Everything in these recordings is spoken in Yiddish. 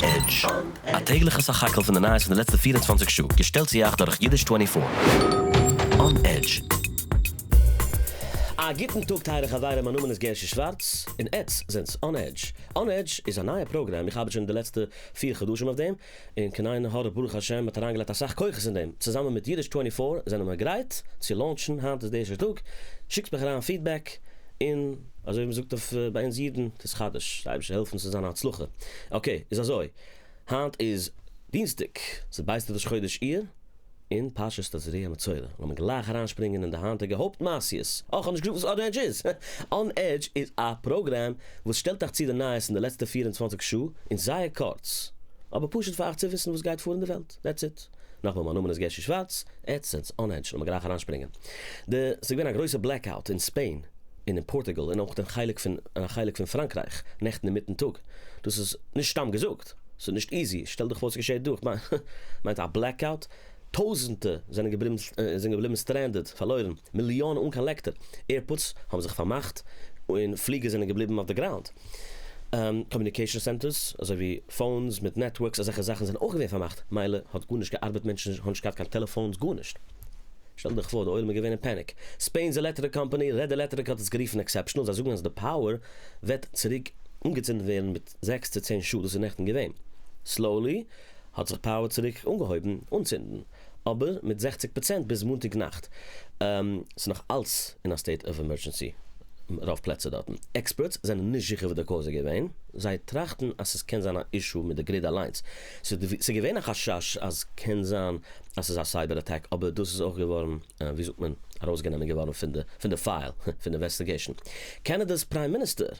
עדזש, א טעגליכע סך הכל פון די נייעס פון די לעצטע 24 שעה, געשטעלט צו אייך דורך אידיש טווענטי פאר. אן עדזש. א גוטן טאג טייערע חברים, מיין נאמען איז גערשי שווארץ, און עטץ זענטס אן עדזש. אן עדזש איז א נייע פראגראם, איך ארבעט שוין די לעצטע פיר חדשים אויף דעם, און קיין עין הרע ברוך השם מ'האט אריינגעלייגט אסאך כוחות אין דעם, צוזאמען מיט אידיש טווענטי פאר זענען מיר גרייט צו launch ן, היינט איז די ערשטע טאג, שיקטס מיך אריין feedback, און אזוי ווי מ'זאגט אויף ביי אונז אידן, תתחדש, די אייבערשטער העלפן ס'זאל זיין א הצלחה. okay, איז אזוי, היינט איז דינסטאג, ס'איז ב' ראש חודש אייר, און פרשת תזריע מצורע, לאמיר גלייך אריינשפרינגען אין די היינטיגע הויפט מעשיות, אה, כ'האב נישט געזאגט וואס אן עדזש איז! אן עדזש איז א פראגרעם וואס שטעלט אייך צו די נייעס אין די לעצטע 24 שעה, און זייער קורץ, אבער פשוט פאר אייך צו וויסן וואס גייט פאר אין די וועלט, that's it. נאכמאל מיין נאמען איז גערשי שווארץ, עטס זענטס אן עדזש, לאמיר גלייך אריינשפרינגען. די, ס'איז געווען א גרויסע blackout אין ספעין און אין פארטוגאל און אויך אין חלק פון אין א חלק פון פראנקרייך נעכטן אינמיטן טאג. דאס איז נישט סתם געזאגט, ס'איז נישט easy, שטעל דיך פאר ס'געשעהט דא, כ'מיין מיינט א blackout, טויזענטע זענען געבליבן זענען געבליבן stranded, פארלוירן, מיליאנען אן קיין לעקטער, airports האבן זיך פארמאכט, און פליגער זענען געבליבן אויף די ground. Communication centers, אזוי ווי phones מיט networks אזעלכע זאכן זענען אויך געווען פארמאכט, מילא האט גארנישט געארבעט מענטשן האבן נישט געהאט קיין טעלעפאונס גארנישט. שטעל דיך פאר די עולם איז געווען אין panic. ספעין'ס עלעקטריק קאמפאני רעד עלעקטריק האט עס גערופן exceptional, זיי זאגן אז די power וועט צוריק אנגעצינדן ווערן מיט זעקס צו צען שעה, דאס איז נעכטן געווען. Slowly האט זיך power צוריק אנגעהויבן אנצינדן, אבער מיט 60% ביז מאנטאג נאכט. ס'איז נאך אלץ אין א state of emergency רוב פלעצער דארטן. Experts זענען נישט זיכער וואס די cause איז געווען, זיי טראכטן אז ס'קען זיין א issue מיט די grid אליינס. ס'איז געווען א חשש אז קען זיין אז ס'איז א cyber attack, אבער דאס איז אויך געווארן, ווי זאגט מען, ארויסגענומען געווארן פון די פון די file, פון די investigation. קענעדע'ס prime minister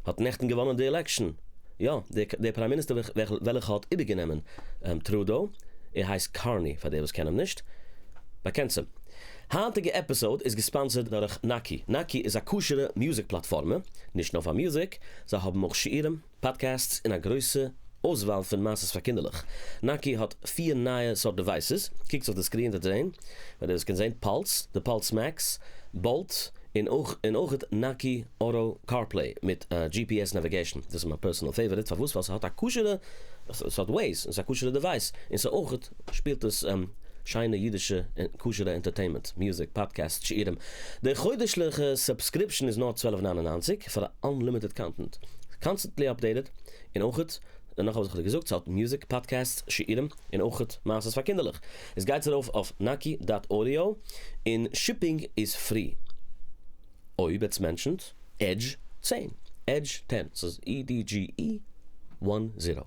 האט נעכטן געוואנען די election. יא, דער prime minister וועלכע האט איבערגענומען טרודאו, ער הייסט קארני פאר די וואס קענען אים נישט, באקענטס אים. היינטיגע episode איז גע sponsored דורך נאקי. נאקי איז א כשר'ע מוזיק פלאטפארמע, נישט נאר פאר מוזיק, זיי האבן אויך שיעורים, podcasts און א גרויסע אויסוואל פון מעשות פאר קינדערלעך. נאקי האט פיר נייע סארט devices, קוקטס אויף די screen וועט זעהן, ווער דאס קען זעהן, פאלס, די פאלס מעקס, באלט, און אויך און אויכעט נאקי Auto CarPlay מיט GPS navigation, דאס איז מיין personal favorite, פארוואס? ווייל ס'האט א כשר'ע, ס'האט וועיז, און ס'איז א כשר'ע device, און ס'אויכעט שפילט עס שיינע אידישע כשר'ע entertainment, מוזיק, podcasts, שיעורים. די חודש'ליכע subscription איז נאר 12.99 פאר unlimited content, constantly updated, און אויכעט, נאך האב איך געזאגט, ס'האט מוזיק, podcasts, שיעורים, און אויכעט מעשות פאר קינדערלעך. עס גייט ארויף אויף נאקי dot audio, און shipping איז free. אויב עטס mention ט EDGE 10, EDGE 10, ס'איז EDGE 10.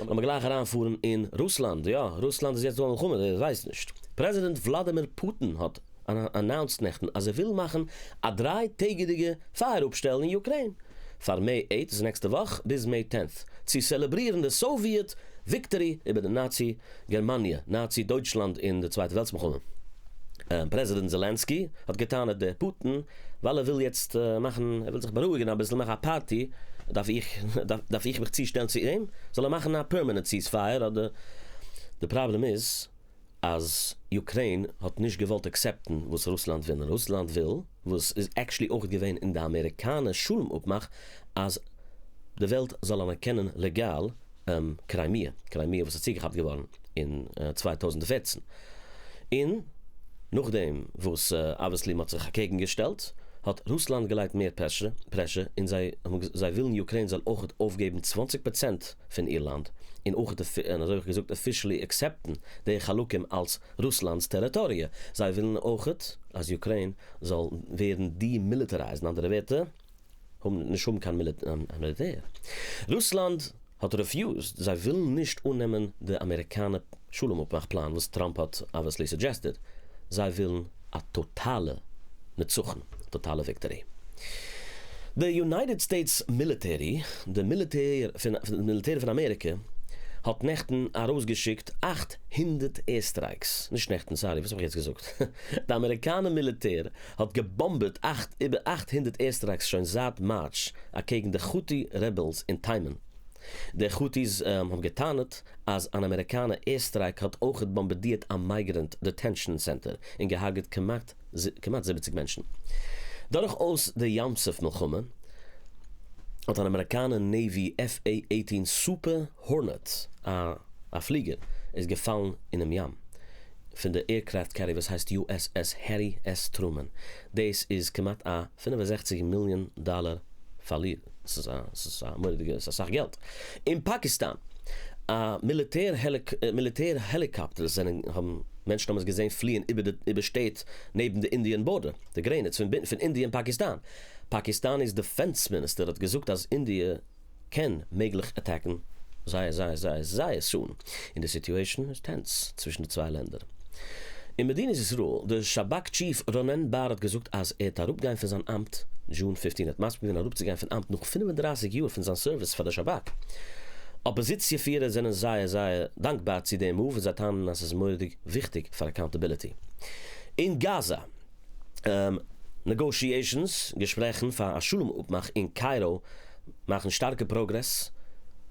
לאמיר גלייך אריינפארן אין רוסלאנד, יא, רוסלאנד איז יעצט דא א מלחמה, ווער ווייסט נישט. פרעזידענט וולאדימיר פוטין האט announced נעכטן אז ער וויל מאכן א דריי טעגעדיגע פייער אפשטעל אין אוקריין פאר May 8, דאס איז נעקסטע וואך, ביז May 10th, צו סעלעברירן די סאוויעט victory איבער די נאצי גערמאניע, נאצי דויטשלאנד אין די צווייטע וועלטס מלחמה. פרעזידענט זעלענסקי האט געטענה'ט דער פוטין ווייל ער וויל יעצט מאכן, ער וויל זיך בארואיגן אביסל, מאכן א party, דארף איך דארף איך מיך צושטעלן צו אים? זאל ער מאכן א permanent ceasefire אדער? די פראבלעם איז אז אוקריין האט נישט געוואלט accept ן וואס רוסלאנד וויל, און רוסלאנד וויל, וואס איז actually אויך געווען אין די אמעריקאנע שלום אפמאך, אז די וועלט זאל אנערקענען לעגאל קריימיע, קריימיע וואס איז צוגעכאפט געווארן אין 2014, און נאכדעם וואס obviously מ'האט זיך אקעגן געשטעלט, האט רוסלאנד געלייגט מער pressure, און זיי זיי ווילן אוקריין זאל אויך אויפגעבן 20% פון איר לאנד, און אויך און אזוי האב איך געזאגט officially accept ן די חלקים אלס רוסלאנד'ס טעריטאריע. זיי ווילן אויך אז אוקריין זאל ווערן demilitarized, אין אנדערע ווערטער, האבן נישט האבן קיין מיליטער. רוסלאנד האט refused, זיי ווילן נישט אננעמען די אמעריקאנע שלום אפמאך פלאן וואס טראמפ האט obviously suggested, זיי ווילן א טאטאלע נצחון, טאטאלע victory. די יונייטעד סטעיטס military, די מיליטער פון מיליטער פון אמעריקע האט נעכטן ארויסגעשיקט 800 airstrikes, נישט נעכטן, sorry, וואס האב איך יעצט געזאגט? די אמעריקאנע מיליטער האט געבאמבעט איבער 800 airstrikes שוין זייט March אקעגן די חוטי rebels אין תימן. די חוטיס האבן געטענה'ט אז אן אמעריקאנע airstrike האט אויכעט באמבארדירט א migrant detention center און געהארגעט כמעט כמעט 70 מענטשן. דורכאויס די ים סוף מלחמה. האט אן אמעריקאנער נעווי עף עי עיטין סופער הארנעט א א פליגער איז געפאלן אינעם ים פון די עירקרעפט קעריער וואס הייסט יו עס עס הערי עס טרומען דאס איז כמעט א 65 מיליאן דאלער פארליר ס'איז א ס'איז א מורא'דיגע ס'איז אסאך געלט. אין פאקיסטאן א מיליטער מיליטער העליקאפטערס זענען האבן מענטשן האבן עס געזען פליען איבער די איבער שטעט נעבן די אינדיען בארדער די גרעניץ פון פון אינדיע און פאקיסטאן. פאקיסטאני'ס דעפענס מיניסטער האט געזאגט אז אינדיע קען מעגליך אטאקן זייער זייער זייער זייער סון, און די סיטועשאן איז טענס צווישן די צוויי לענדער. אין מדינת ישראל, די שב"כ טשיף רונן בר האט געזאגט אז ער וועט אראפגיין פון זיין אמט June 15, ער האט מסכים געווען אראפצוגיין פון אמט נאך 35 יאר פון זיין סערוויס פאר די שב"כ. אפאזיציע פירער זענען זייער זייער דאנקבאר צו דעם מאוו און זיי טענה'ן אז ס'איז מורא'דיג וויכטיג פאר אקאונטעביליטי. אין גאזא. נעגאושיעישאנס, געשפרעכן פאר א שלום אפמאך אין קיירא מאכן שטארקע פראגרעס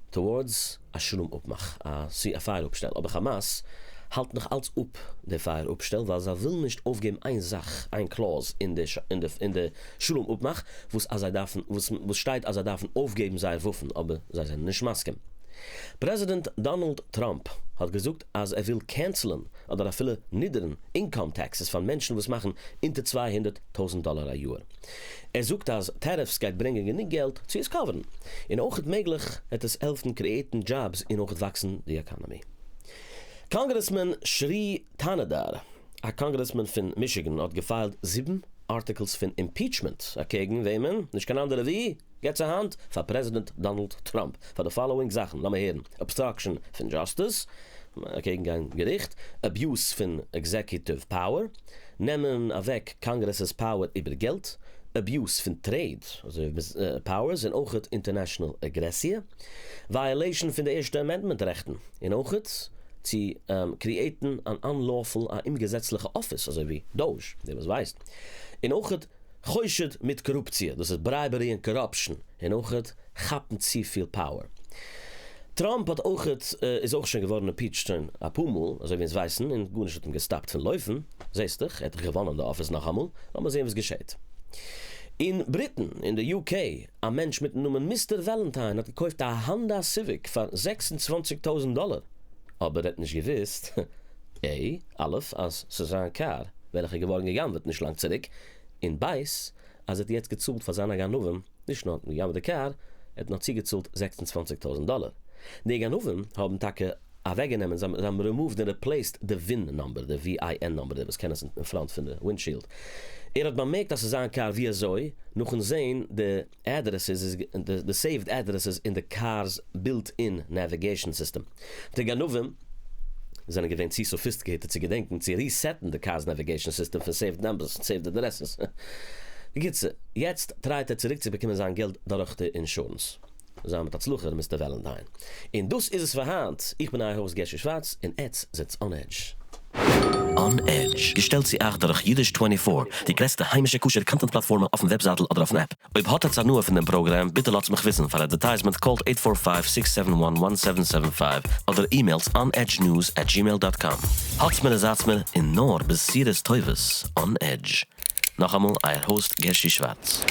טאווארדס א שלום אפמאך, א פייער אפשטעל, אבער כאמאס האלט נאך אלץ אפ די פייער אפשטעל ווייל זיי ווילן נישט אויפגעבן איין זאך, איין קלאוז אין די אין די שלום אפמאך וואס אז זיי דארפן וואס שטייט אז זיי דארפן אויפגעבן זייער וואפן אבער זיי זענען נישט מסכים. פרעזידענט דאנאלד טראמפ האט געזאגט אז ער וויל קענסלען אדער אפילו נידערן אינקאם טעקסעס פאר מענטשן וואס מאכן אונטער 200,000 דאלאר א יאר. ער זאגט אז טעריפס גייט ברענגען גענוג געלט צו עס קאווערן, און אויך מעגליך וועט עס העלפן קריעטן דזשאבס און אויך וואקסן די עקאנאמי. קאנגרעסמאן שרי טאנעדאר, א קאנגרעסמאן פון מישיגן האט געפיילט זיבן ארטיקלס פון אימפיטשמענט אקעגן וועמען? נישט קיין אנדערע ווי, געטס א האנט פאר פרעזידענט דאנאלד טראמפ פאר די פאלאואינג זאכן, לאמיר הערן, אבסטראקשען פון דזשאסטיס, אקעגן גיין געריכט, אביוז פון עקזעקיוטיוו פאוער, נעמען אוועק קאנגרעס'ס פאוער איבער געלט, אביוז פון טרעיד פאוערס און אויכעט אינטערנעשאנעל אגרעסיע, ווייעלעישאן פון די ערשטע אמענדמענט רעכטן, און אויכעט צו קריעטן אן אנלאפול א אומגעזעצליכע אפיס אזוי ווי דאוזש, דער וואס ווייסט, און אויכעט חושד מיט קארופציע, דאס איז ברייבערי און קאראפשן, און אויכעט כאפן צופיל פאוער. טראמפ האט אויכעט איז אויך שוין געווארן אימפיטשט שוין אפאר מאל, אזוי ווי אונז ווייסן, און גארנישט האט אים געסטאפט פון לויפן, זעסט דאך, ער האט דאך געוואנען די אפיס נאכאמאל, לאמיר זען וואס געשעט. אין בריטן, אין די יו קעי, א מענטש מיטן נאמען מיסטער וועלענטיין האט געקויפט א האנדא סיוויק פאר 26,000 דאלער, אבער ער האט נישט געוואוסט, א. א' אז ס'איז זיין קאר וועלכע איז געווארן גע'גנב'עט נישט לאנג צוריק, און ב' אז ער האט יעצט געצאלט פאר זיינע גנבים, נישט נאר גע'גנב'עט די קאר, ער האט נאך צוגעצאלט 26,000 דאלער. די גנבים האבן טאקע אוועקגענומען, זיי האבן רימאווד און ריפלעיסד די ווין נאמבער, די VIN נאמבער, די וואס קענען עס אין פראנט פון די ווינדשיעלד. ער האט באמערקט אז ס'איז זיין קאר, ווי אזוי? נאכן זעהן די אדרעסעס, די סעיווד אדרעסעס אין די קאר'ס בילט אין נעוויגעישאן סיסטעם. די גנבים זענען געווען צו סאפיסטיקעיטעד צו געדענקן צו ריסעטן די קאר'ס נעוויגעישאן סיסטעם פון סעיווד נאמבערס און סעיווד אדרעסעס. בקיצור, יעצט טרייט ער צוריקצובאקומען זיין געלט דורך די אינשורענס. זיי מיט הצלחה, מיסטער וועלענטיין. און דאס איז עס פאר היינט. איך בין אייער האוסט גערשי שווארץ, און עטס זענטס אן עדזש. אן עדזש, געשטעלט צו אייך דורך אידיש 24, די גרעסטע היימישע כשר קאנטענט פלאטפארמע אויפן וועבזייטל אדער אויפן עפפ. אויב האט עטס הנאה פון דעם פראגראם, ביטע לאזט מיך וויסן. פאר אדווערטייזמענט קאלט 845-671-1775 אדער אימעילט onedgenews@gmail.com. האטס מיר און זייטס מיר און נאר בשורות טובות אן עדזש. נאכאמאל אייער האוסט גערשי שווארץ.